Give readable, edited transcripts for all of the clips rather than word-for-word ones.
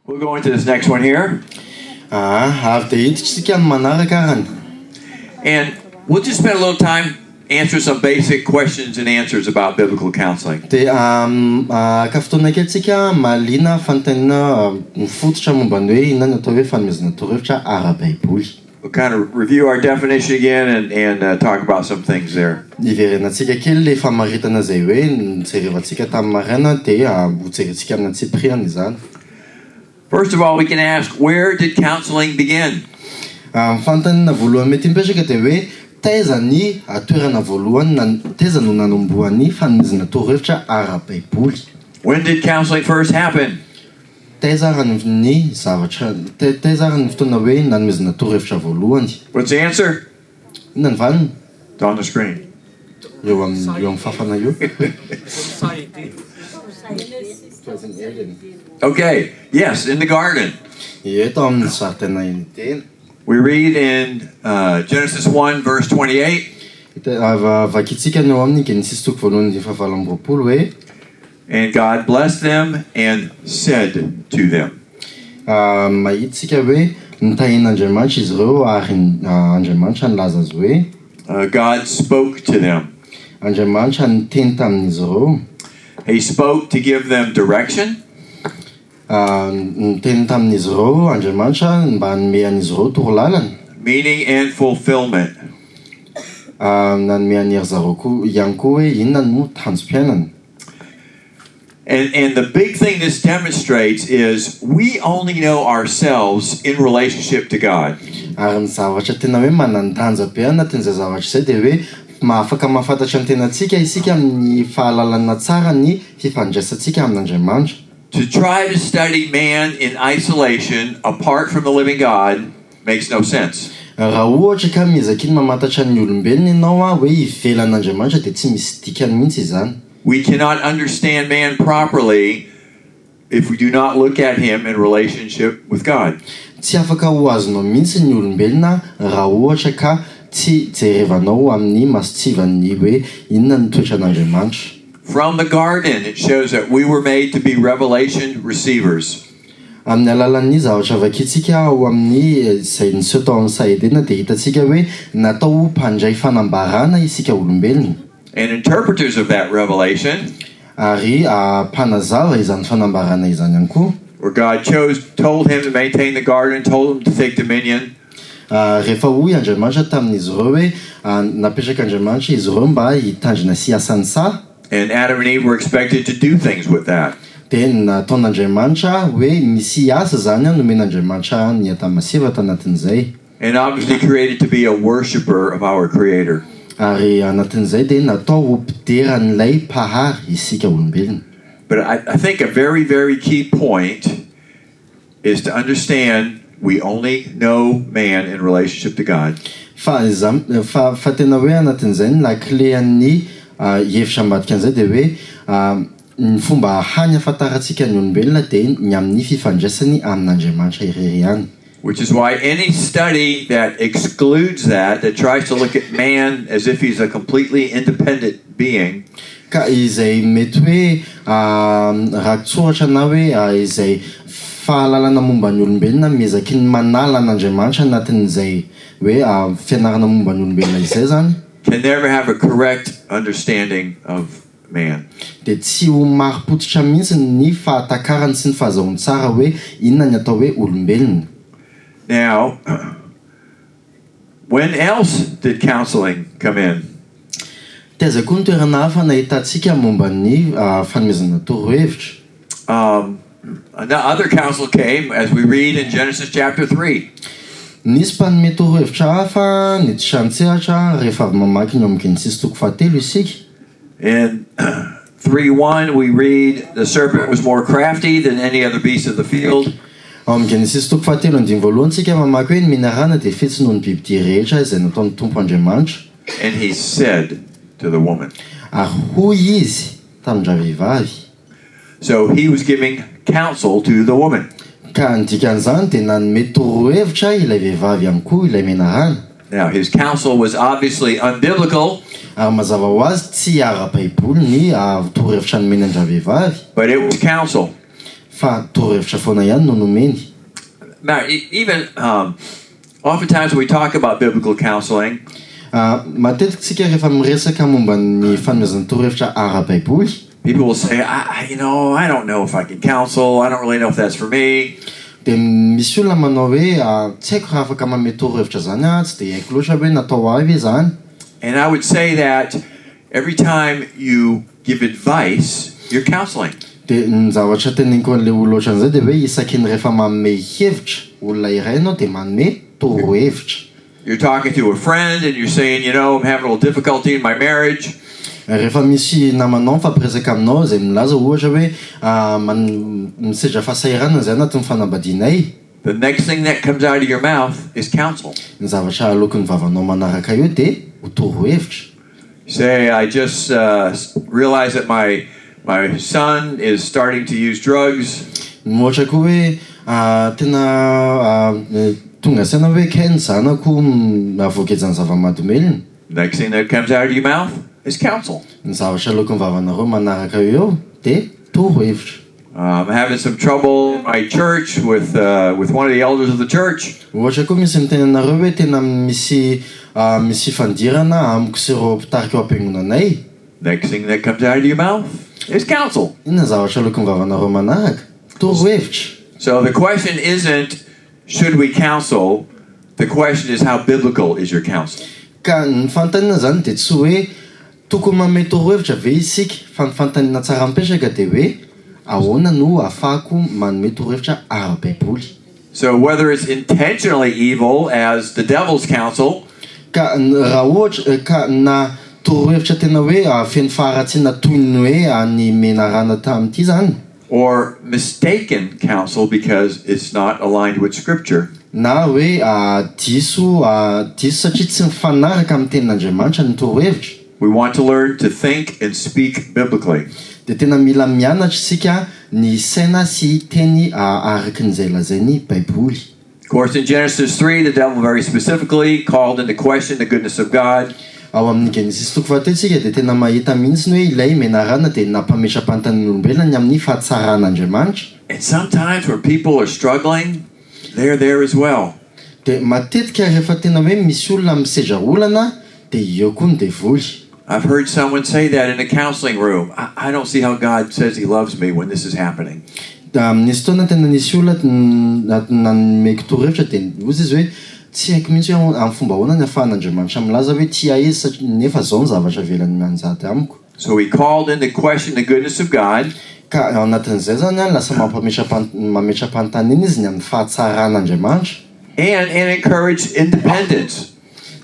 We'll go into this next one here. Aa, avy dia hiditra isika ny manaraka arany. And we'll just spend a little time answer some basic questions and answers about biblical counseling. Dia haka fotoana kely tsika hamaliana fanontaniana mifototra momba ny hoe inona ny atao hoe fanomezana torohevitra ara-baiboly. We'll kind of review our definition again and talk about some things there. Hiverenantsika kely ilay famaritana izay hoe nojerevantsika tamin'ny maraina dia hojerentsika amin'ny antsipiriany izany. First of all, we can ask, where did counseling begin? Ny fanontaniana voalohany mety mipetraka dia hoe taiza ny toerana voalohany na taiza no nanombohan'ny fanomezana torohevitra ara-baiboly? When did counseling first happen? Taiza ary ny zavatra, taiza ary ny fotoana hoe nanomezana torohevitra voalohany? What's the answer? Inona ny valiny? It's on the screen. Eo amin'ny eo amin'ny fafana eo. Okay, yes, in the garden. Ie, tao amin'ny zaridaina Edena. We read in Genesis 1 verse 28. Vakintsika ny ao amin'ny Genesisy toko voalohany andininy fahavalo amby roapolo hoe. And God blessed them and said to them. Mahita isika hoe notahian'Andriamanitra izy ireo ary Andriamanitra nilaza azy hoe. God spoke to them. Andriamanitra niteny tamin'izy ireo. He spoke to give them direction. Niteny tamin'izy ireo Andriamanitra mba hanome an'izy ireo torolalana. Meaning and fulfillment. Nanome an'i ry zareo koa ihany koa hoe inona no tanjom-piainana. And and the big thing this demonstrates is we only know ourselves in relationship to God. Ary ny zavatra tena hoe manan-danja be anatin'izay zavatra izay dia hoe mahafaka mahafantatra ny tenantsika isika amin'ny fahalalana tsara ny fifandraisantsika amin'Andriamanitra. To try to study man in isolation apart from the living God makes no sense. Raha ohatra ka miezaka iny mamantatra ny olombelona ianao hoe ivelan'Andriamanitra dia tsy misy dikany mihitsy izany. We cannot understand man properly if we do not look at him in relationship with God. Tsy afaka ho azonao mihitsy ny olombelona raha ohatra ka tsy jerevanao amin'ny mason-tsivan'ny hoe inona ny toetran'Andriamanitra. From the garden it shows that we were made to be revelation receivers. Amin'ny alalan'ny zavatra vakintsika ao amin'ny izay niseho tao amin'ny saha Edena dia hitantsika hoe natao ho mpandray fanambarana isika olombelona. And interpreters of that revelation. Ary mpanazava izany fanambarana izany ihany koa. Where God chose, told him to maintain the garden, told him to take dominion. Rehefa hoy Andriamanitra tamin'izy ireo hoe napetrak'Andriamanitra izy ireo mba hitandrina sy hiasa ny saha. And Adam and Eve were expected to do things with that. Dia nataon'Andriamanitra hoe misy asa izany nomen'Andriamanitra an'i Adama sy Eva tanatin'izay. And obviously created to be a worshipper of our Creator. Ary anatin'izay dia natao ho mpidera an'ilay Mpahary isika olombelona. But I think a very very key point is to understand we only know man in relationship to God. Fa izany, fa, fa tena hoe anatin'izay ny lakile an'ny hevitra ambadika an'izay dia hoe ny fomba hany ahafantarantsika ny olombelona dia ny amin'ny fifandraisany amin'Andriamanitra irery ihany. Which is why any study that excludes that, that tries to look at man as if he's a completely independent being. Ka izay mety hoe rakitsoratra na hoe izay fahalalana momba ny olombelona miezaky ny manala an'Andriamanitra anatin'izay hoe fianarana momba ny olombelona izay izany. Can never have a correct understanding of man. Dia tsy ho marim-pototra mihitsy ny fahatakarany sy ny fahazahoany tsara hoe inona ny atao hoe olombelona. Now, when else did counseling come in? Taiza koa ny toerana hafa nahitantsika momba ny fanomezana torohevitra? Um, other counsel came as we read in Genesis chapter 3. Nisy mpanome torohevitra hafa niditra an-tsehatra rehefa avy mamaky ny ao amin'ny Genesisy toko fahatelo isika. In 3:1 we read the serpent was more crafty than any other beast of the field. Ao amin'ny Genesisy toko fahatelo andininy voalohany isika mamaky hoe ny menarana dia fetsy noho ny bibidia rehetra izay nataon'ny Tompo Andriamanitra. And he said to the woman. Ary hoy izy tamin-dravehivavy. So he was giving counsel to the woman. Ka ny dikan'izany dia nanome torohevitra ilay vehivavy ihany koa ilay menarana. Now his counsel was obviously unbiblical. Ary mazava ho azy tsy ara-baiboly ny torohevitra nomeny an-dravehivavy. But it was counsel. Fa torohevitra foana ihany no nomeny. Now, even oftentimes when we talk about biblical counseling, Matetika tsika rehefa miresaka momba ny fanomezana torohevitra ara-baiboly, people will say, I, you know, I don't know if I can counsel. I don't really know if that's for me." Dia misy olona manao hoe, "Tsy haiko raha afaka manome torohevitra zany aho, tsy dia haiko loatra hoe natao ho ahy ve zany." And I would say that every time you give advice, you're counseling. Dia ny zavatra teneniko an'ilay olona ohatran'izay dia hoe isaky ny rehefa manome hevitra olona iray ianao dia manome torohevitra. You're talking to a friend and you're saying, "I'm having a little difficulty in my marriage." Rehefa misy namanao mifampiresaka aminao izay milaza ohatra hoe misedra fahasahiranana izay anatin'ny fanambadianay. The next thing that comes out of your mouth is counsel. Ny zavatra aloaky ny vavanao manaraka eo dia ho torohevitra. Say, "I just realized that my son is starting to use drugs." Ohatra koa hoe tena tonga saina hoe kay ny zanako voagejan'ny zava-mahadomelina. Next thing that comes out of your mouth is counsel. Ny zavatra aloaky ny vavanareo manaraka eo dia torohevitra. "I'm having some trouble in my church with one of the elders of the church." Ohatra koa misy miteny anareo hoe tena misy fifandirana amiko sy ireo mpitarika ao am-piangonanay. Next thing that comes out of your mouth is counsel. Inona ny zavatra aloaky ny vavanareo manaraka? Torohevitra. So the question isn't, "Should we counsel?" The question is, how biblical is your counsel? Ka ny fanontaniana zany dia tsy hoe tokony manome torohevitra ve isika, fa ny fanontaniana tsara mipetraka dia hoe ahoana no ahafahako manome torohevitra ara-baiboly. So whether it's intentionally evil as the devil's counsel, Ka raha ohatra ka na torohevitra tena hoe feno faharatsiana toy ny hoe any menarana tamin'ity zany, or mistaken counsel because it's not aligned with Scripture, na hoe diso satria tsy mifanaraka amin'ny tenin'Andriamanitra ny torohevitra, we want to learn to think and speak biblically. Dia tena mila mianatra isika ny saina sy teny araka n'izay lazainy Baiboly. Of course, in Genesis 3, the devil very specifically called into question the goodness of God. Ao amin'ny Genesis toko fahatelo tsika dia tena mahita mihitsy ny hoe ilay menarana dia nampametra-panontaniana olombelona ny amin'ny fahatsaran'Andriamanitra. And sometimes when people are struggling, they're there as well. Dia matetika rehefa tena hoe misy olona misedra olana dia eo koa ny devoly. I've heard someone say that in a counseling room. I don't see how God says He loves me when this is happening." Da nisy fotoana tena nisy olona nanomeko torohevitra dia ozy izy hoe tsy haiko mihitsy hoe amin'ny fomba ahoana ny ahafahan'Andriamanitra milaza hoe tia izy satria nefa zao ny zavatra avelany mianjady amiko. So he called into question the goodness of God. Ka ao anatin'izay zany a lasa mampametra-panontaniana izy ny amin'ny fahatsaran'Andriamanitra. And encouraged independence.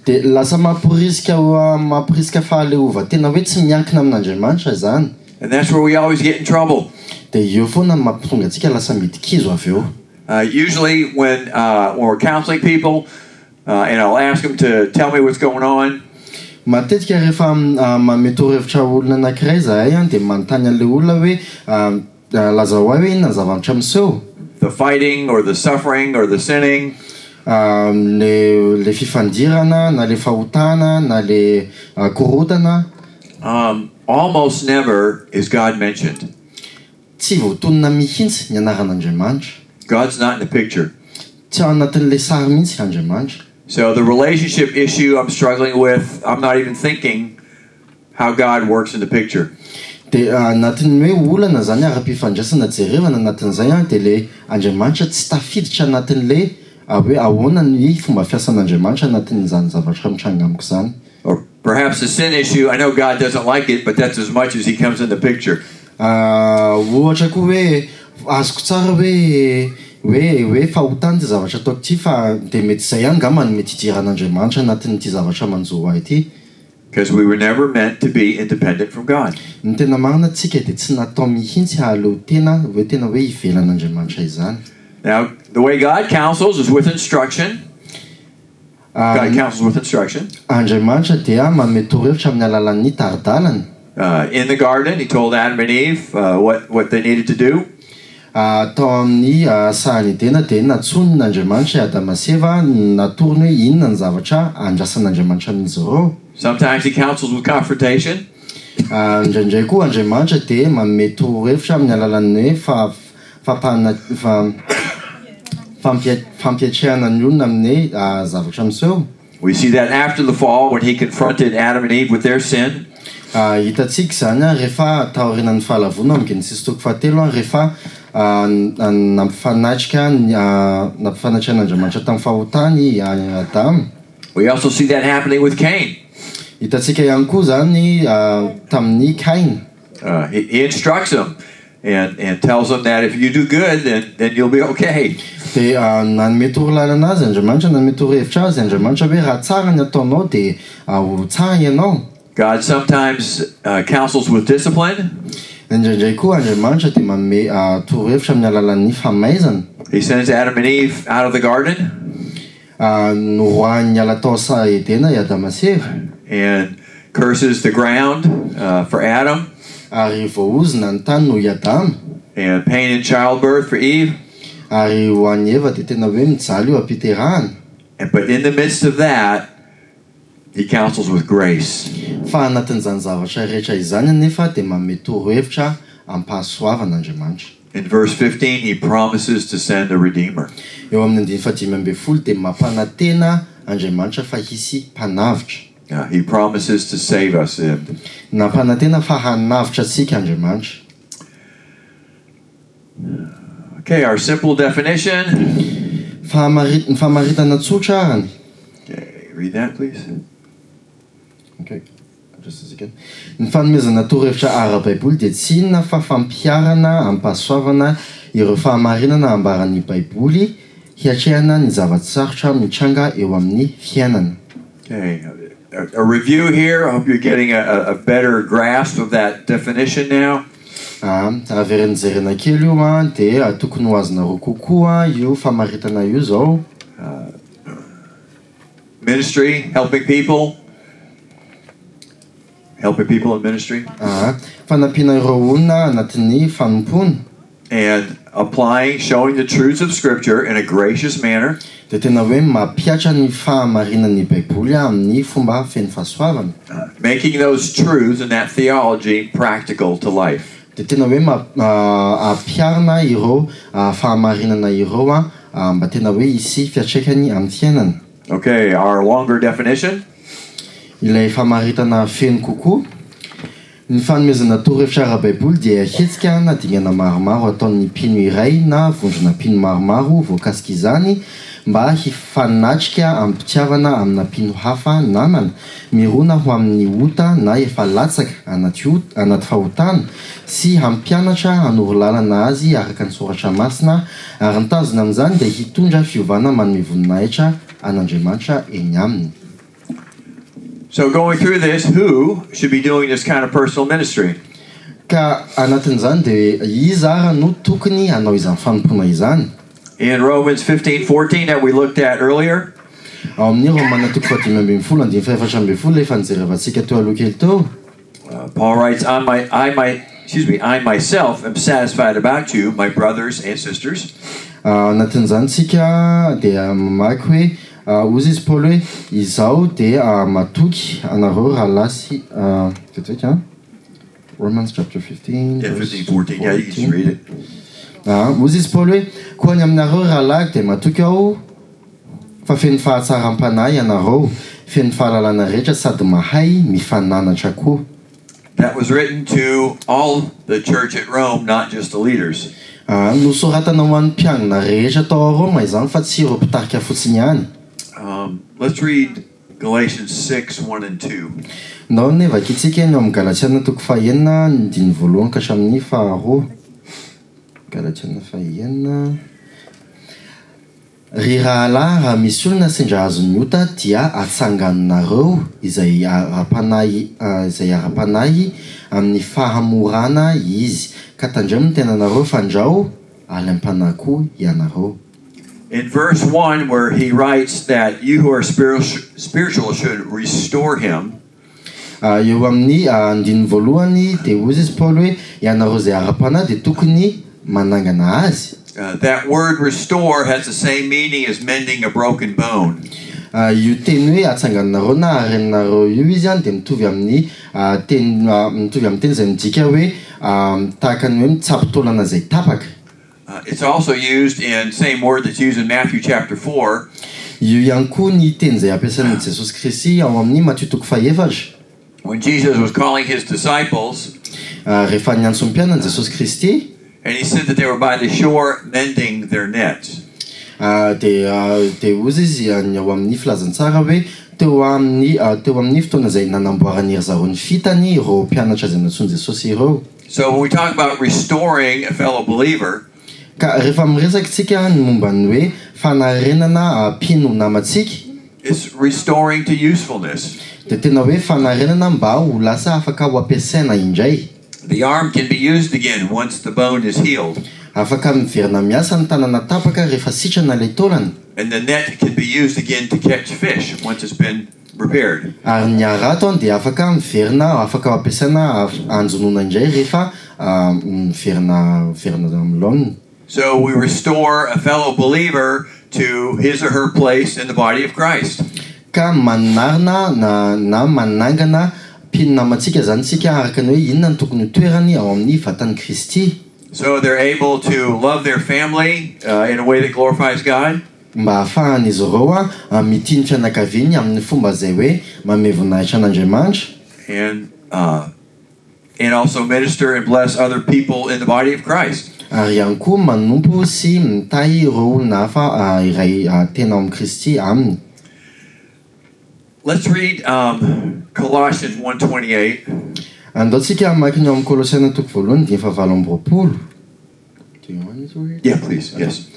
Dia lasa mamporisika fahaleovantena hoe tsy miankina amin'Andriamanitra zany. And that's where we always get in trouble. Dia eo foana no mampitonga antsika lasa midikizo avy eo. Usually when we're counseling people, and I'll ask them to tell me what's going on, Matetika rehefa manome torohevitra olona anankiray zahay a dia manontany an'ilay olona hoe laza ho ahy hoe inona ny zavatra miseho. The fighting or the suffering or the sinning, Le fifandirana na le fahotana na le korotana, almost never is God mentioned. Tsy voatonona mihitsy ny anaran'Andriamanitra. God's not in the picture. Tsy ao anatin'le sary mihitsy Andriamanitra. So the relationship issue I'm struggling with, I'm not even thinking how God works in the picture. Dia anatin'ny hoe olana zany ara-pifandraisana jerevana anatin'izay a dia le Andriamanitra tsy tafiditra anatin'le hoe ahoana ny fomba fiasan'Andriamanitra anatin'izany zavatra mitranga amiko zany. Or perhaps the sin issue, I know God doesn't like it, but that's as much as He comes in the picture. Ohatra koa hoe azoko tsara hoe fahotany ty zavatra ataoko ty fa dia mety zay ihany ngamba no mety hidiran'Andriamanitra anatin'ity zavatra manjo ahy ity. Because we were never meant to be independent from God. Ny tena marina tsika dia tsy natao mihitsy hahaleo tena hoe tena hoe ivelan'Andriamanitra izany. Now, the way God counsels is with instruction. God counsels with instruction. Andriamanitra dia manome torohevitra amin'ny alalan'ny tari-dalana. In the garden, He told Adam and Eve what they needed to do. Tao amin'ny sahan'i Edena dia nantsoin'Andriamanitra i Adama sy Eva natorony hoe inona ny zavatra andrasan'Andriamanitra amin'izy ireo. Sometimes He counsels with confrontation. Indraindray koa Andriamanitra dia manome torohevitra amin'ny alalan'ny hoe fa fampana- fa- fampia- fampiatrehana ny olona amin'ny zavatra miseho. We see that after the fall when he confronted Adam and Eve with their sin. Hitantsika izany rehefa taorianan'ny fahalavoana ao amin'ny Genesisy toko fahatelo rehefa nampifanatrika nampifanatrika an'Andriamanitra tamin'ny fahotany i Adama. We also see that happening with Cain. Hitantsika ihany koa izany tamin'i Kaina. He instructs him and tells him that if you do good, then you'll be okay. Dia nanome torolalana azy Andriamanitra, nanome torohevitra azy Andriamanitra hoe raha tsara ny ataonao dia ho tsara ianao. God sometimes counsels with discipline. Indraindray koa Andriamanitra dia manome torohevitra amin'ny alalan'ny famaizana. He sends Adam and Eve out of the garden. Noroahiny niala tao saha Edena i Adama sy Eva. And curses the ground for Adam. Ary voaozona ny tany noho i Adama. And pain in childbirth for Eve. Ary ho an'i Eva dia tena hoe mijaly io am-piterahana. But in the midst of that, he counsels with grace. Fa anatin'izany zavatra rehetra izany anefa dia manome torohevitra am-pahasoavana Andriamanitra. In verse 15, he promises to send a redeemer. Eo amin'ny andininy faha-15 dia mampanantena Andriamanitra fa hisy mpanavotra. He promises to save us. Nampanantena fa hanavotra antsika Andriamanitra. Okay, our simple definition. Fahamari- ny famaritana tsotra arany. Okay, read that, please. Okay. Just a second. Ny fanomezana torohevitra ara-baiboly dia tsy inona fa fampiharana amim-pahasoavana ireo fahamarinana ambaran'ny Baiboly hiatrehana ny zava-tsarotra mitranga eo amin'ny fiainana. Okay, a review here. I hope you're getting a better grasp of that definition now. Avereno jerena kely io an, dia tokony ho azonareo kokoa io famaritana io izao. Ministry, helping people. Helping people in ministry. Fanampiana ireo olona anatin'ny fanompoana. And applying, showing the truths of Scripture in a gracious manner. Dia tena hoe mampihatra ny fahamarinan'ny Baiboly amin'ny fomba feno fahasoavana. Making those truths and that theology practical to life. Dia tena hoe ampiharina ireo fahamarinana ireo mba tena hoe hisy fiantraikany amin'ny fiainana. Okay, our longer definition. Ilay famaritana feno kokoa. Ny fanomezana torohevitra ara-baiboly dia hetsika na dingana maromaro ataon'ny mpino iray na vondrona mpino maromaro voakasika izany mba hifanatrika amim-pitiavana amina mpino hafa namana mirona ho amin'ny ota na efa latsaka anaty anaty fahotana sy hampianatra hanoro lalana azy araka ny soratra masina ary ny tanjona amin'izany dia hitondra fiovana manome voninahitra an'Andriamanitra eny aminy. So going through this, who should be doing this kind of personal ministry? Ka anatin'izany dia iza ara no tokony hanao izany fanompoana izany? In Romans 15:14 that we looked at earlier, Ao amin'ny Romana toko faha-15 andininy faha-14 efa nijerevantsika teo aloha kely teo. Paul writes, I my, I my, excuse me, I myself am satisfied about you, my brothers and sisters. Anatin'izany tsika dia mamaky hoe hozy izy Paoly hoe izaho dia matoky anareo rahalahy sy vetivety an. Romans chapter 15 Yeah, verse 15, 14. Yeah, you can just read it. Hozy izy Paoly hoe koa ny aminareo rahalahy dia matoky aho fa feno fahatsaram-panahy ianareo, feno fahalalana rehetra sady mahay mifananatra koa. That was written to all the church at Rome, not just the leaders. Nosoratana ho an'ny mpiangona rehetra tao Roma izany fa tsy ireo mpitarika fotsiny ihany. Let's read Galatians 6, 1 and 2. Ndao anie vakintsika ny ao amin'ny Galatiana toko fahenina ny andininy voalohany ka hatramin'ny faharoa. Galatiana fahenina. Ry rahalahy, raha misy olona sendra azon'ny ota dia atsanganonareo izay ara-panahy izay ara-panahy amin'ny fahamorana izy, ka tandremo ny tenanareo fandrao alaim-panahy koa ianareo. In verse 1, where he writes that you who are spiritual should restore him. Eo amin'ny andininy voalohany dia hoy izy Paoly hoe ianareo izay ara-panahy dia tokony manangana azy. That word restore has the same meaning as mending a broken bone. Io teny hoe atsanganonareo na areninareo io izy dia mitovy amin'ny teny mitovy amin'ny teny izay midika hoe tahaka ny hoe mitsabo taolana izay tapaka. It's also used in same word that's used in Matthew chapter 4. Io ihany koa ny teny izay ampiasain'i Jesosy Kristy ao amin'ny Matio toko fahefatra. When Jesus was calling his disciples, Rehefa niantso ny mpianany Jesosy Kristy, and he said that they were by the shore mending their nets. Dia dia hozy izy ny ao amin'ny filazantsara hoe teo amin'ny teo amin'ny fotoana izay nanamboaran'i ry zareo ny fitany ireo mpianatra izay nantsoin'i Jesosy ireo. So when we talk about restoring a fellow believer, Ka rehefa miresaka isika ny momba ny hoe fanarenana mpino namantsika, it's restoring to usefulness. Dia tena hoe fanarenana mba ho lasa afaka ho ampiasaina indray. The arm can be used again once the bone is healed. Afaka miverina miasa ny tanana tapaka rehefa sitrana ilay taolana. And the net can be used again to catch fish once it's been repaired. Ary ny harato dia afaka miverina afaka ho ampiasaina hanjonoana indray rehefa miverina miverina amin'ny laoniny. So we restore a fellow believer to his or her place in the body of Christ. Ka manarina na na manangana mpino namantsika izany isika araka ny hoe inona no tokony ho toerany ao amin'ny vatan'i Kristy. So they're able to love their family in a way that glorifies God. Mba hahafahan'izy ireo mitia ny fianakaviany amin'ny fomba izay hoe manome voninahitra an'Andriamanitra. And and also minister and bless other people in the body of Christ. Ary ihany koa manompo sy mitahy ireo olona hafa iray tena ao amin'i Kristy aminy. Let's read um, Colossians 1:28. Andao tsika hamaky ny ao amin'ny Kolosiana toko voalohany andininy fahavalo amby roapolo. Do you want me to read? Yeah, please. Yes.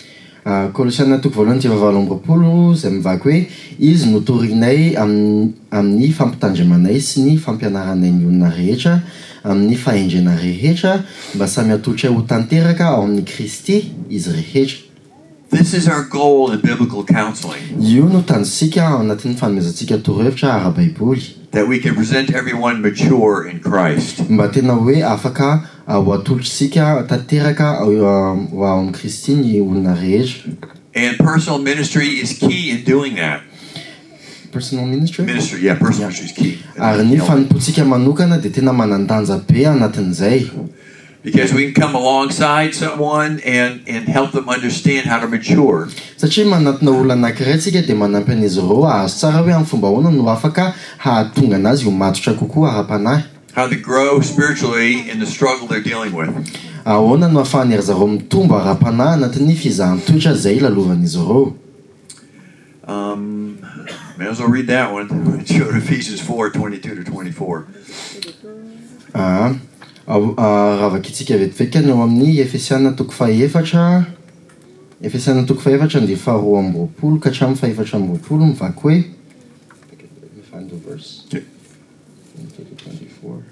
Kolosiana toko voalohany andininy fahavalo amby roapolo izay mivaky hoe, Izy no torinay amin'ny fampitandremanay sy ny fampianaranay ny olona rehetra amin'ny fahendrena rehetra mba samy hatolotray ho tanteraka ao amin'i Kristy izy rehetra. This is our goal in biblical counseling. Io no tanjontsika ao anatin'ny fanomezantsika torohevitra ara-baiboly. That we can present everyone mature in Christ. Mba tena hoe afaka ho atolotr'isika tanteraka ho ao amin'i Kristy ny olona rehetra. And personal ministry is key in doing that. Personal ministry? Ministry, yeah, personal ministry is key. Ary ny fanompoantsika manokana dia tena manan-danja be anatin'izay. Because we can come alongside someone and and help them understand how to mature. Satria manatona olona anankiray tsika dia manampy an'izy ireo hahazo tsara hoe amin'ny fomba ahoana no afaka hahatonga anazy ho matotra kokoa ara-panahy. How to grow spiritually in the struggle they're dealing with. Ahoana no ahafahan'iry zareo mitombo ara-panahy anatin'ny fizahan-toetra izay lalovan'izy ireo. Um, may as well read that one. Let's go to Ephesians 4 22 to 24. Ah, raha vakintsika vetivety ny ao amin'ny Efesiana toko fahefatra, Efesiana toko fahefatra andiany faharoa amby roapolo ka hatramin'ny fahefatra amby roapolo mivaky hoe, let me find the verse. Okay. 22 to 24.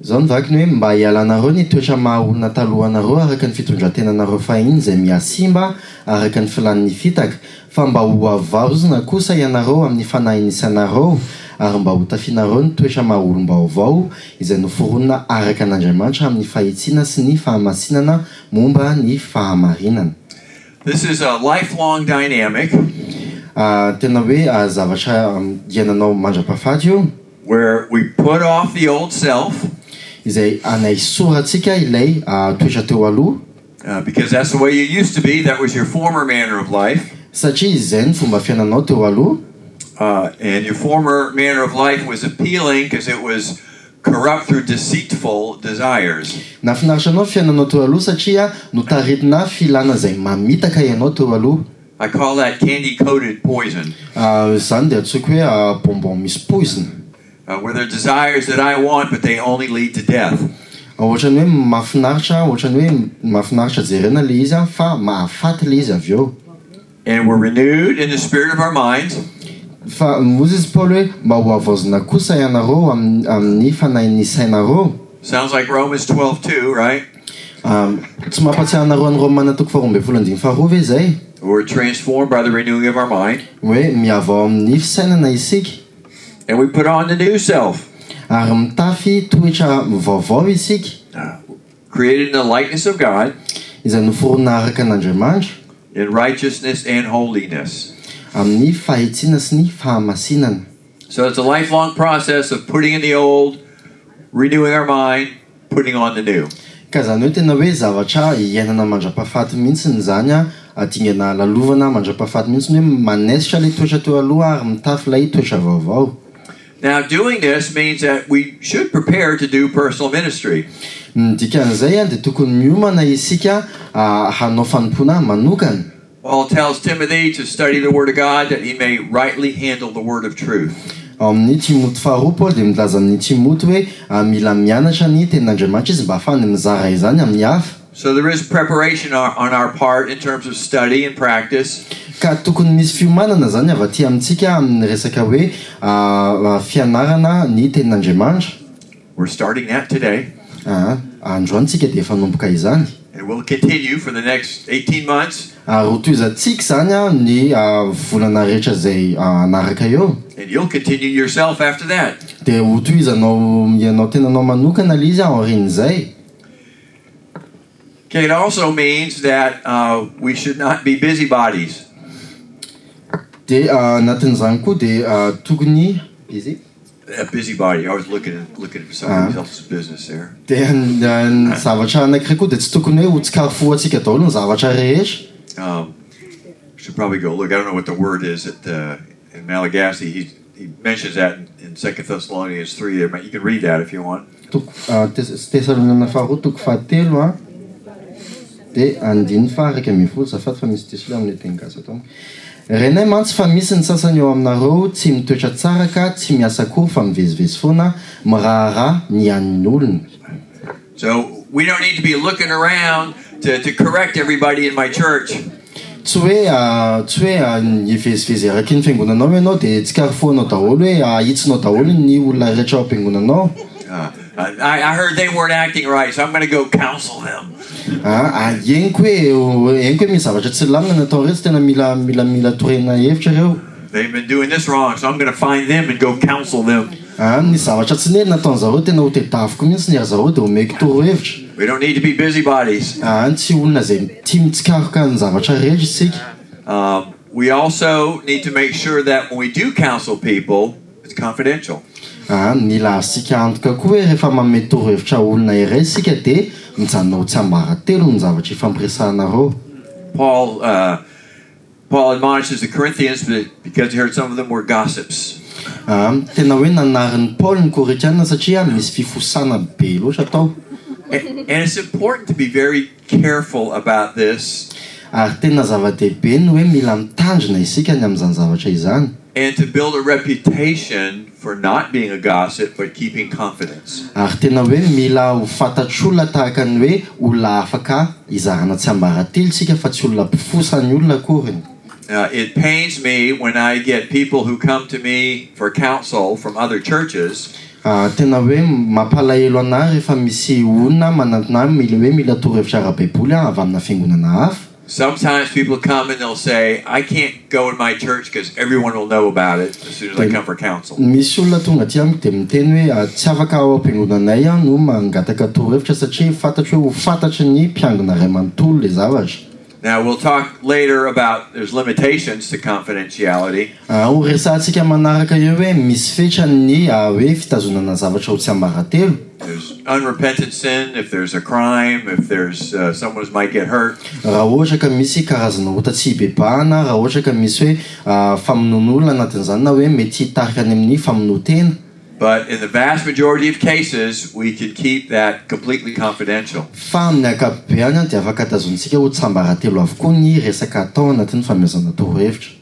Izao no vakiny hoe, Mba hialanareo ny toetra maha olona talohanareo araka ny fitondran-tenanareo fahiny izay mihasimba araka ny filan'ny fitaka, fa mba hohavaozina kosa ianareo amin'ny fanahin'ny sainareo, ary mba hotafianareo ny toetra maha olom-baovao izay noforonina araka an'Andriamanitra amin'ny fahitsiana sy ny fahamasinana momba ny fahamarinana. This is a lifelong dynamic. Tena hoe zavatra iainanao mandra-pahafaty io. Where we put off the old self. Izay anaisorantsika ilay toetra teo aloha. Because that's the way you used to be, that was your former manner of life. Satria izay ny fomba fiainanao teo aloha. And your former manner of life was appealing because it was corrupt through deceitful desires. Nahafinaritra anao ny fiainanao teo aloha satria notaritina filana izay mamitaka ianao teo aloha. I call that candy coated poison. Izany dia antsoiko hoe bonbon misy poizina. Where there are desires that I want but they only lead to death. Ohatran'ny hoe mahafinaritra, ohatran'ny hoe mahafinaritra jerena ilay izy fa mahafaty ilay izy avy eo. And we're renewed in the spirit of our minds. Fa hozy izy Paoly hoe mba ho havaozina kosa ianareo amin'ny fanahin'ny sainareo. Sounds like Romans 12:2, right? Tsy mampahatsiahy anareo an'i Romana toko faharoa ambin'ny folo andininy faharoa ve izay? We're transformed by the renewing of our mind. Hoe mihavao amin'ny fisainana isika. And we put on the new self. Ary mitafy toetra vaovao isika. Created in the likeness of God. Izay noforonina araka an'Andriamanitra. In righteousness and holiness. Amin'ny fahitsiana sy ny fahamasinana. So it's a lifelong process of putting in the old, renewing our mind, putting on the new. Ka zany hoe tena hoe zavatra iainana mandra-pahafaty mihitsy zany a, dingana lalovana mandra-pahafaty mihitsy ny hoe manaisotra ilay toetra teo aloha ary mitafy ilay toetra vaovao. Now, doing this means that we should prepare to do personal ministry. Ny dikan'izay a dia tokony miomana isika hanao fanompoana manokana. Paul tells Timothy to study the Word of God that he may rightly handle the word of truth. Ao amin'ny Timoty faharoa Paoly dia milaza amin'i Timoty hoe mila mianatra ny tenin'Andriamanitra izy mba hahafahany mizara izany amin'ny hafa. So there is preparation on our part in terms of study and practice. Ka tokony misy fiomanana izany avy aty amintsika amin'ny resaka hoe fianarana ny tenin'Andriamanitra. We're starting that today. Androany tsika dia efa hanomboka izany. And we'll continue for the next 18 months. Ary ho tohizantsika izany ny volana rehetra izay hanaraka eo. And you'll continue yourself after that. Dia ho tohizanao ianao tenanao manokana ilay izy aorian'izay. Okay, it also means that we should not be busybodies. Dia anatin'izany koa dia tokony busy. A busybody. I was looking for somebody else's business there. Dia ny zavatra anankiray koa dia tsy tokony hoe ho tsikarifohantsika daholo ny zavatra rehetra. Should probably go look. I don't know what the word is at in Malagasy. He mentions that in 2 Thessalonians 3. There, you can read that if you want. Toko Tesaloniana faharoa toko fahatelo a dia andininy faha-11, azafady fa misy diso ilay amin'ny teny gasy ato amiko. Renay mantsy fa misy ny sasany eo aminareo tsy mitoetra tsara ka tsy miasa akory fa mivezivezy foana miraharaha ny an'ny olona. So we don't need to be looking around to correct everybody in my church. Tsy hoe tsy hoe hivezivezy eraky ny fiangonanao ianao dia tsikarifohanao daholo hoe ahitsinao daholo ny olona rehetra ao am-piangonanao. I heard they weren't acting right, so I'm going to go counsel them. Henoko hoe henoko hoe misy zavatra tsy lamina natao reto, tena mila mila mila torena hevitra ireo. They've been doing this wrong, so I'm going to find them and go counsel them. Ny zavatra tsy nety nataony zareo tena ho tedaviko mihitsy ny ry zareo dia omeko torohevitra. We don't need to be busybodies. Tsy olona izay tia mitsikaroka ny zavatra rehetra isika. We also need to make sure that when we do counsel people, it's confidential. Mila azontsika antoka koa hoe rehefa manome torohevitra olona iray isika dia mijanona ho tsiambaratelo ny zavatra ifampiresahanareo. Paul admonishes the Corinthians because he heard some of them were gossips. Tena hoe nanarin'i Paoly ny Korintiana satria misy fifosana be loatra tao. And it's important to be very careful about this. Ary tena zava-dehibe ny hoe mila mitandrina isika ny amin'izany zavatra izany. And to build a reputation for not being a gossip but keeping confidence. Ary tena hoe mila ho fantatr'olona tahaka ny hoe olona afaka hizarana tsiambaratelo isika fa tsy olona mpifosa ny olona akory. It pains me when I get people who come to me for counsel from other churches. Tena hoe mampalahelo an'ahy rehefa misy olona manantona ahy mila hoe mila torohevitra ara-baiboly avy amina fiangonana hafa. Sometimes people come and they'll say, "I can't go in my church because everyone will know about it as soon as I come for counsel." Misy olona tonga aty amiko dia miteny hoe tsy afaka ao am-piangonanay aho no mangataka torohevitra satria fantatro hoe ho fantatry ny mpiangona iray manontolo ilay zavatra. Now we'll talk later about there's limitations to confidentiality. Ho resahantsika manaraka eo hoe misy fetrany ny hoe fitazonana zavatra ho tsiambaratelo. There's unrepentant sin, if there's a crime, if there's someone who might get hurt. Raha ohatra ka misy karazana ota tsy hibebahana, raha ohatra ka misy hoe famonoan'olona anatin'izany na hoe mety hitarika any amin'ny famonoan-tena. But in the vast majority of cases, we can keep that completely confidential. Fa amin'ny ankapobeany dia afaka tazonintsika ho tsiambaratelo avokoa ny resaka atao anatin'ny fanomezana torohevitra.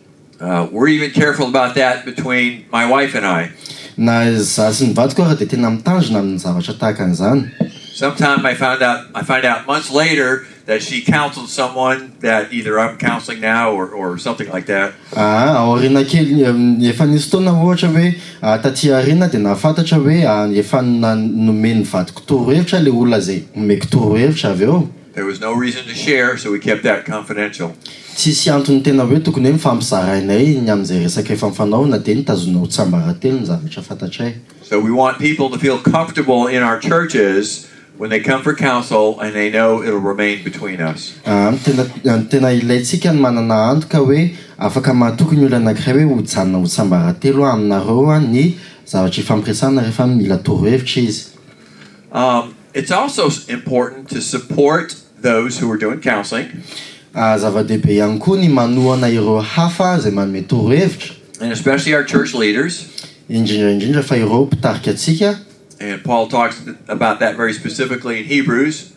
We're even careful about that between my wife and I. Na izaho sy ny vadiko ary dia tena mitandrina amin'ny zavatra tahaka an'izany. Sometimes I find out months later that she counseled someone that either I'm counseling now or something like that. Aoriana kely, efa nisy fotoana ohatra hoe taty aoriana dia nahafantatra hoe efa nomen'ny vadiko torohevitra ilay olona izay omeko torohevitra avy eo. There was no reason to share, so we kept that confidential. Tsisy antony tena hoe tokony hoe mifampizarainay ny amin'izay resaka efa nifanaovana dia nitazonina ho tsiambaratelo ny zavatra fantatray. So we want people to feel comfortable in our churches when they come for counsel and they know it'll remain between us. Tena tena ilaintsika ny manana antoka hoe afaka mahatoky ny olona anankiray hoe hojanona ho tsiambaratelo aminareo ny zavatra ifampiresahana rehefa mila torohevitra izy. It's also important to support those who are doing counseling. Zava-dehibe ihany koa ny manohana ireo hafa izay manome torohevitra. And especially our church leaders. Indrindra indrindra fa ireo mpitarika antsika. And Paul talks about that very specifically in Hebrews.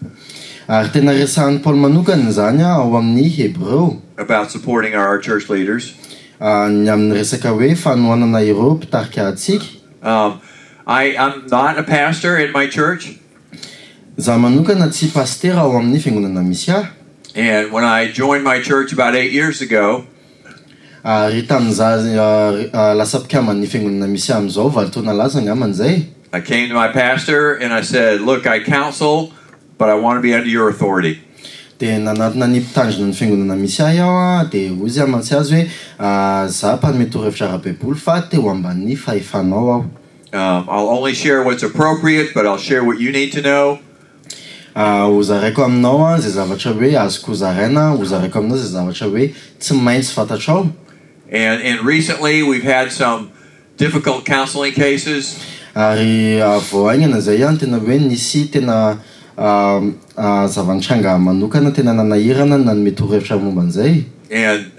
Ary tena resahan'i Paoly manokana izany ao amin'ny Hebreo. About supporting our church leaders. Ny amin'ny resaka hoe fanohanana ireo mpitarika antsika. I am not a pastor at my church. Izaho manokana tsy pasitera ao amin'ny fiangonana misy ahy. And when I joined my church about 8 years ago, Ary tamin'izaho lasa mpikamban'ny fiangonana misy ahy amin'izao 8 taona lasa angamba izay. I came to my pastor and I said, "Look, I counsel, but I want to be under your authority." Dia nanatona ny mpitandrina ny fiangonana misy ahy aho a dia hoy izy amantsy azy hoe za mpanome torohevitra ara-baiboly fa teo ambanin'ny fahefanao aho. I'll only share what's appropriate, but I'll share what you need to know. Hozaraiko aminao a zay zavatra hoe azoko hozaraina, hozaraiko aminao zay zavatra hoe tsy maintsy fantatrao. And recently we've had some difficult counseling cases. Ary vao haingana zay a tena hoe nisy tena zava-nitranga manokana tena nanahirana nanome torohevitra momba an'izay. And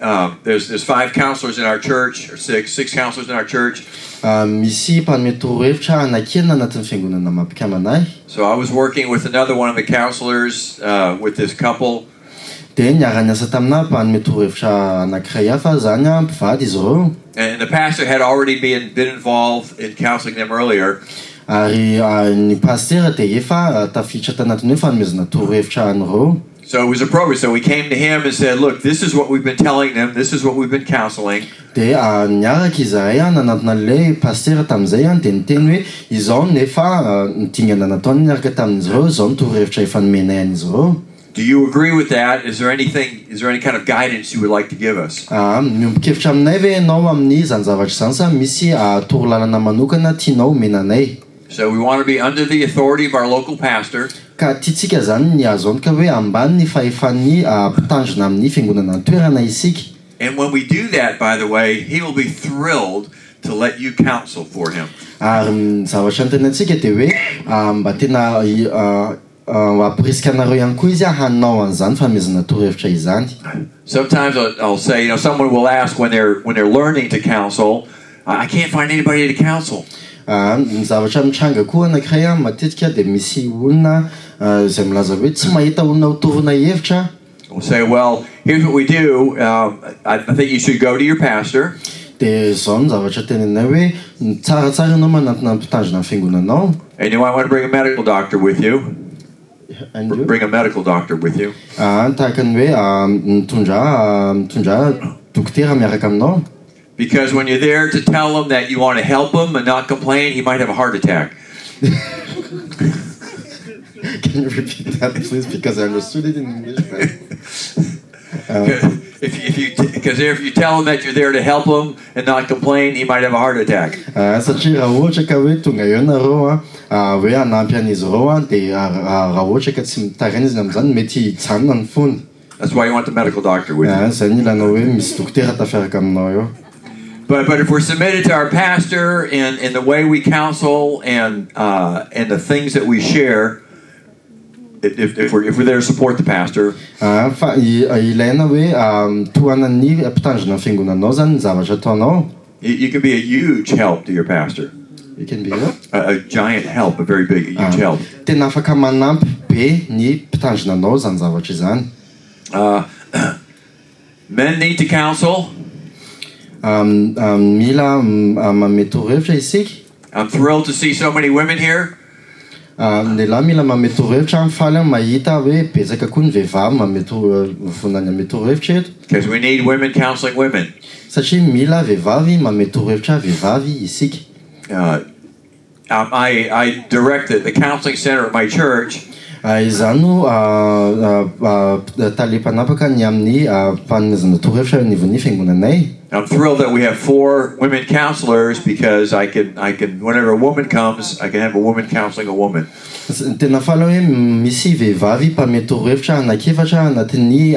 there's five counselors in our church, or six counselors in our church. Misy mpanome torohevitra anankienina anatin'ny fiangonana mampikambana ahy. So I was working with another one of the counselors with this couple. Dia niara-niasa tamina mpanome torohevitra anankiray hafa zany a mpivady izy ireo. And the pastor had already been involved in counseling them earlier. Ary ny pastera dia efa tafiditra tanatin'ny hoe fanomezana torohevitra an'ireo. So it was appropriate. So we came to him and said, "Look, this is what we've been telling them. This is what we've been counseling." Dia niaraka izahay a nanatona an'ilay pastera tamin'izay a dia niteny hoe izao nefa nidingana nataony niaraka tamin'izy ireo zao ny torohevitra efa nomenay an'izy ireo. Do you agree with that? Is there anything, is there any kind of guidance you would like to give us? Miombon-kevitra aminay ve ianao amin'ny zany zavatra izany sa misy torolalana manokana tianao omena anay? So we want to be under the authority of our local pastor. Ka tiantsika zany ny azo antoka hoe ambany ny fahefan'ny mpitandrina amin'ny fiangonana an-toerana isika. And when we do that, by the way, he will be thrilled to let you counsel for him. Ary ny zavatra ny tenantsika dia hoe mba tena hampirisika anareo ihany koa izy a hanao an'izany fanomezana torohevitra izany. Sometimes I'll say, someone will ask when they're learning to counsel, "I can't find anybody to counsel." Ny zavatra mitranga koa anankiray a matetika dia misy olona izay milaza hoe tsy mahita olona ho torona hevitra. We'll say, "Well, here's what we do. I think you should go to your pastor." Dia zao ny zavatra tenenay hoe ny tsaratsara ianao manantona ny mpitandrina ny fiangonanao. And you might want to bring a medical doctor with you. And you? Bring a medical doctor with you. Tahaka ny hoe mitondra dokotera miaraka aminao. Because when you're there to tell him that you want to help him and not complain, he might have a heart attack. Can you repeat that, please? Because I understood it in English, but If you because if you tell him that you're there to help him and not complain, he might have a heart attack. Satria raha ohatra ka hoe tonga eo nareo a hoe hanampy an'izy ireo a dia raha ohatra ka tsy mitaraina izy amin'izany mety hijanona ny fony. That's why you want the medical doctor with you. Zay ny ilanao hoe misy dokotera tafiaraka aminao eo. But if we're submitted to our pastor and the way we counsel and the things that we share, if we're there to support the pastor, Fa ilaina hoe tohanan'ny mpitandrina ny fiangonanao zany ny zavatra ataonao. you can be a huge help to your pastor. You can be a A giant help, a very big, a huge help. Tena afaka manampy be ny mpitandrina anao zany zavatra izany. Men need to counsel. Mila manome torohevitra isika. I'm thrilled to see so many women here. Ny lehilahy mila manome torohevitra, mifaly aho mahita hoe betsaka koa ny vehivavy manome vonona ny hanome torohevitra eto. Because we need women counseling women. Satria mila vehivavy manome torohevitra vehivavy isika. I direct the counseling center at my church. Izany no tale mpanapaka ny amin'ny fanomezana torohevitra anivon'ny fiangonanay. I'm thrilled that we have four women counselors because I can, whenever a woman comes, I can have a woman counseling a woman. Tena faly hoe misy vehivavy mpanome torohevitra anankiefatra anatin'ny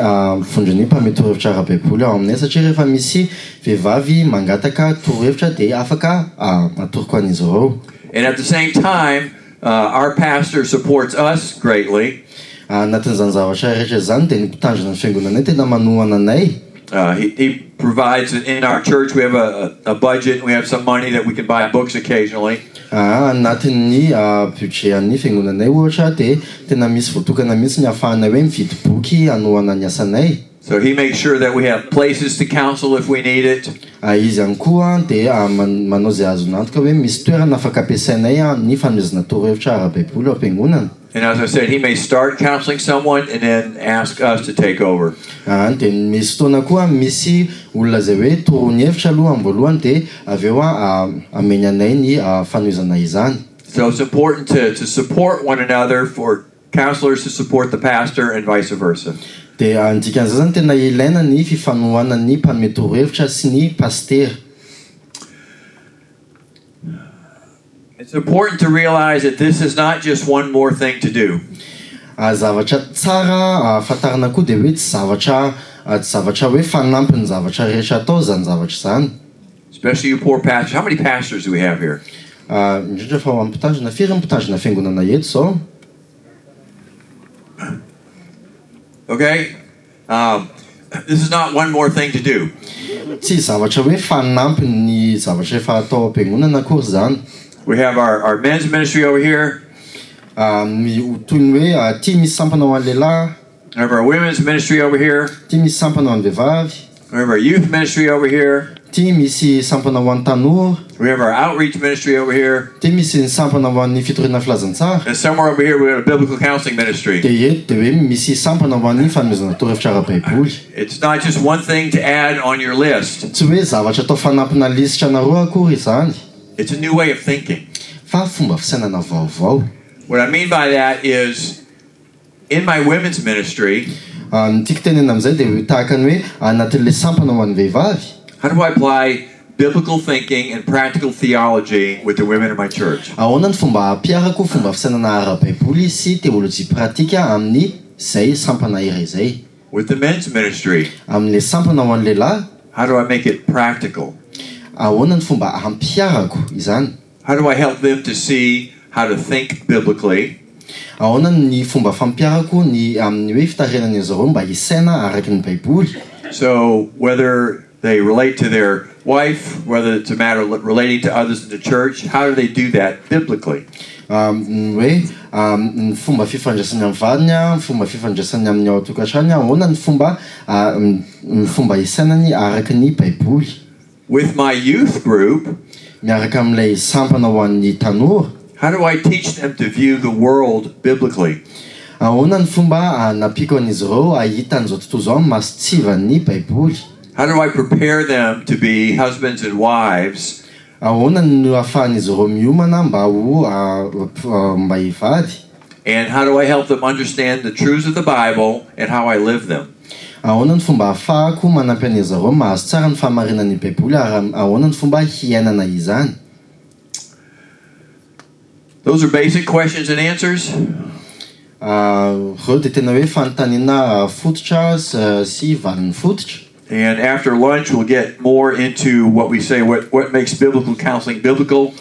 vondron'ny mpanome torohevitra ara-baiboly ao aminay satria rehefa misy vehivavy mangataka torohevitra dia afaka atoroko an'izy ireo. And at the same time, Our pastor supports us greatly. Anatin'izany zavatra rehetra izany dia ny mpitandrina ny fiangonanay tena manohana anay. He provides in our church, we have a budget and we have some money that we can buy books occasionally. Anatin'ny budget an'ny fiangonanay ohatra dia tena misy voatokana mihitsy ny ahafahanay hoe mividy boky hanohana ny asanay. So he makes sure that we have places to counsel if we need it. Izy ihany koa dia manao izay azony antoka hoe misy toerana afaka ampiasainay ny fanomezana torohevitra ara-baiboly ao am-piangonana. And as I said, he may start counseling someone and then ask us to take over. Dia misy fotoana koa misy olona izay hoe toroany hevitra aloha amin'ny voalohany dia avy eo ameny anay ny fanohizana izany. So it's important to support one another, for counselors to support the pastor and vice versa. Dia ny dikan'izay izany, tena ilaina ny fifanohanan'ny mpanome torohevitra sy ny pastera. It's important to realize that this is not just one more thing to do. Zavatra tsara ahafantarana koa dia hoe tsy zavatra hoe fanampiny zavatra rehetra atao zany zavatra izany. Especially you poor pastors. How many pastors do we have here? Indrindra fa ho an'ny mpitandrina, firy ny mpitandrina fiangonana eto zao? Okay? This is not one more thing to do. Tsy zavatra hoe fanampiny zavatra efa atao am-piangonana akory zany. We have our men's ministry over here. Toy ny hoe ty misy sampana ho an'ny lehilahy. We have our women's ministry over here. Ty misy sampana ho an'ny vehivavy. We have our youth ministry over here. Ty misy sampana ho an'ny tanora. We have our outreach ministry over here. Ty misy ny sampana ho an'ny fitoriana filazantsara. And somewhere over here we have a biblical counseling ministry. Dia eto dia hoe misy sampana ho an'ny fanomezana torohevitra ara-baiboly. It's not just one thing to add on your list. Tsy hoe zavatra atao fanampina lisitra anareo akory izany. It's a new way of thinking. Fa fomba fisainana vaovao. What I mean by that is, in my women's ministry, Ny tiako tenena amin'izay dia hoe tahaka ny hoe anatin'ilay sampana ho an'ny vehivavy, how do I apply biblical thinking and practical theology with the women in my church? Ahoana ny fomba ampiarako fomba fisainana ara-baiboly sy teolojia pratika amin'ny zay sampana iray zay? With the men's ministry, Amin'ilay sampana ho an'ny lehilahy, how do I make it practical? Ahoana ny fomba ampiarako izany? How do I help them to see how to think biblically? Ahoana ny fomba fampiarako ny amin'ny hoe fitarenana izy ireo mba hisaina araky ny baiboly? So, whether they relate to their wife, whether it's a matter of relating to others in the church, how do they do that biblically? Ny hoe ny fomba fifandraisany amin'ny vadiny a, ny fomba fifandraisany amin'ny ao an-tokantrano, ahoana ny fomba hisainany araky ny baiboly? With my youth group, Miaraka amin'ilay sampana ho an'ny tanora, how do I teach them to view the world biblically? Ahoana ny fomba anampiako an'izy ireo ahita an'izao tontolo izao amin'ny mason-tsivan'ny baiboly? How do I prepare them to be husbands and wives Ahoana no ahafahan'izy ireo miomana mba ho mba hivady? And how do I help them understand the truths of the Bible and how I live them? Ahoana ny fomba ahafahako manampy an'izy ireo mahazo tsara ny fahamarinan'ny baiboly ary ahoana ny fomba hiainana izany? Those are basic questions and answers. Ireo dia tena hoe fanontaniana fototra sy valiny fototra. And after lunch, we'll get more into what we say, what makes biblical counseling biblical.